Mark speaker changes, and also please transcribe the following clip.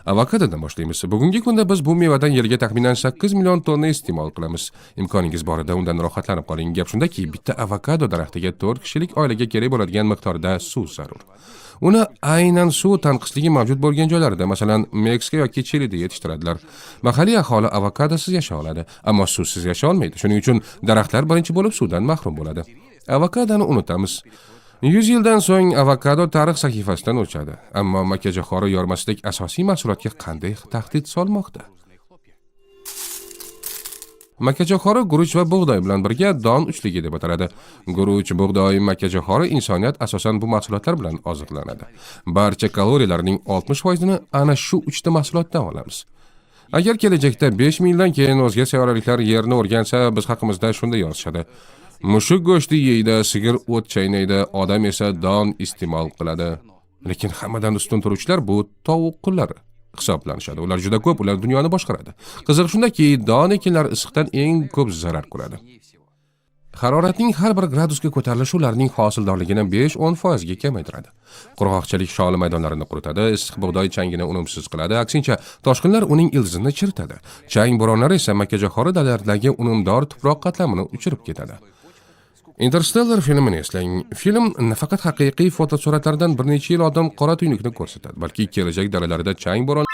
Speaker 1: Avokadodan boshlaymiz. Bugungi kunda biz bu mevadan yiliga taxminan 8 million tonna iste'mol qilamiz. Imkoningiz borida undan rohatlanib qoling. Gap shundaki, bitta avokado daraxtiga 4 kishilik oilaga kerak bo'ladigan miqdorda suv zarur. Uni aynan suv tanqisligi mavjud bo'lgan joylarda, masalan, Meksika yoki Chilida yetishtiradilar. Mahalliy aholi avokadosiz yashay oladi, ammo suvsiz yashay olmaydi. Shuning uchun daraxtlar birinchi bo'lib suvdan mahrum bo'ladi. Avokadoni unutamiz. 100 yildan so'ng avokado tarix sahifasidan o'chadi. Ammo makkajo'xori yormasidek asosiy mahsulotga qanday tahdid solmoqda? Makkajo'xori guruch va bug'doy bilan birga don uchligi deb ataladi. Guruch, bug'doy, makkajo'xori insoniyat asosan bu mahsulotlar bilan oziqlanadi. Barcha kaloriyalarning 60%ni ana shu uchta mahsulotdan olamiz. Agar kelajakda 5 ming yildan keyin o'zga sayyoraliklar Yerni o'rgansa, biz haqimizda shunday yozishadi: Mushuk go'shti yeydi, sigir o't chaynaydi, odam esa don iste'mol qiladi. Lekin hammadan ustun turuvchilar bu tovuq qullari hisoblanishadi. Ular juda ko'p, ular dunyoni boshqaradi. Qizig'i shundaki, don ekinlari issiqdan eng ko'p zarar ko'radi. Haroratning har bir gradusga ko'tarilishi ularning hosildorligini 5-10% ga kamaytiradi. Qurg'oqchilik sholi maydonlarini quritadi, issiq bug'doy changini unumsiz qiladi, aksincha toshqinlar uning ildizini chiritadi. Chang bo'ronlari esa makkajo'xori dalalaridagi unumdor tuproq qatlamini uchirib ketadi. Interstellar filmini eslang. Film nafaqat haqiqiy fotosuratlardan bir necha yil oldin qora tuynukni ko'rsatadi, balki kelajak dalalarida chang bo'ron